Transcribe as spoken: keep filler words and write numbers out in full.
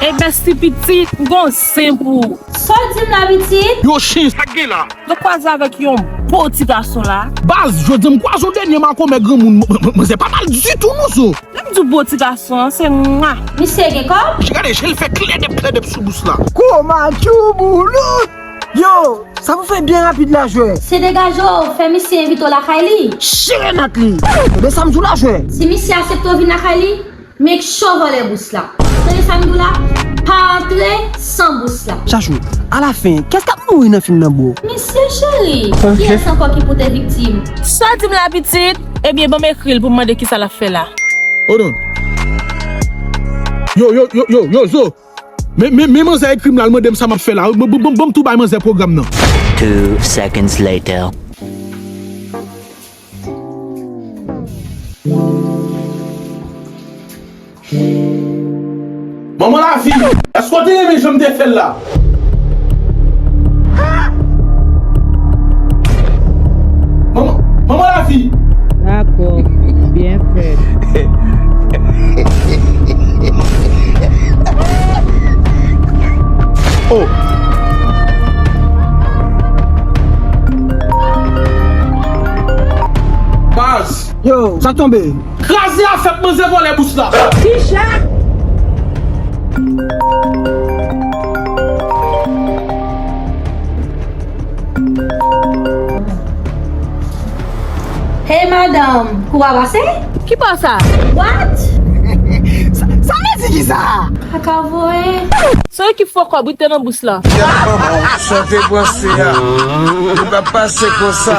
Ebèsti pitit, m gon zen pou ou. Sa w di m la pitit? Yo chen, sa k gen la? Mwen kwaze avèk yon bo ti gason la. Baz, jodi a m kwaze yon dènye makomè granmoun, m, m, m, manzè pa mal ditou non zo. Lè m di w bo ti gason an, se mwa. Misye gen kòb? Gade je l fè kledèp kledèp sou bous la. Koma tchouboulout! Yo, sa pou fè byen rapid la jwè. Se degaje w, fè misye envite w lakay li. Chire nat li. Ebyen sa m di w la jwè. Si misye aksepte w vin lakay li, make sure w vòlè bous la. Tande sa m di w la, pa antre san bous la. Chachou, alafen, kès k ap mouri nan fim nan bro? Mesye cheri, kiyès ankò ki pou te viktim? Sa w di m la pitit? Ebyen ban m ekri l pou m mande kisa l ap fè la. Hold on. Yo, yo, yo, yo, yo, zo. Men, men, men manzè ekri m la, l mande m sa m ap fè la. Ban, ban, ban, ban m tou bay manzè pwogram nan. Two seconds later. Manman Lavi, èske w te renmen jan m te fè l la? Manman, manman Lavi. Dakò, byen fèt. Oh. Baz. Yo, sa tonbe. Kraze afè manzè vòlè bous la. Kijan? Hey madanm, kou a pase? Ki pa sa? What? Sa, sa vle di ki sa? Kaka voye. Se yon ekip fò kòb wi te nan bous la. Chante bwase a. Li pa pase konsa.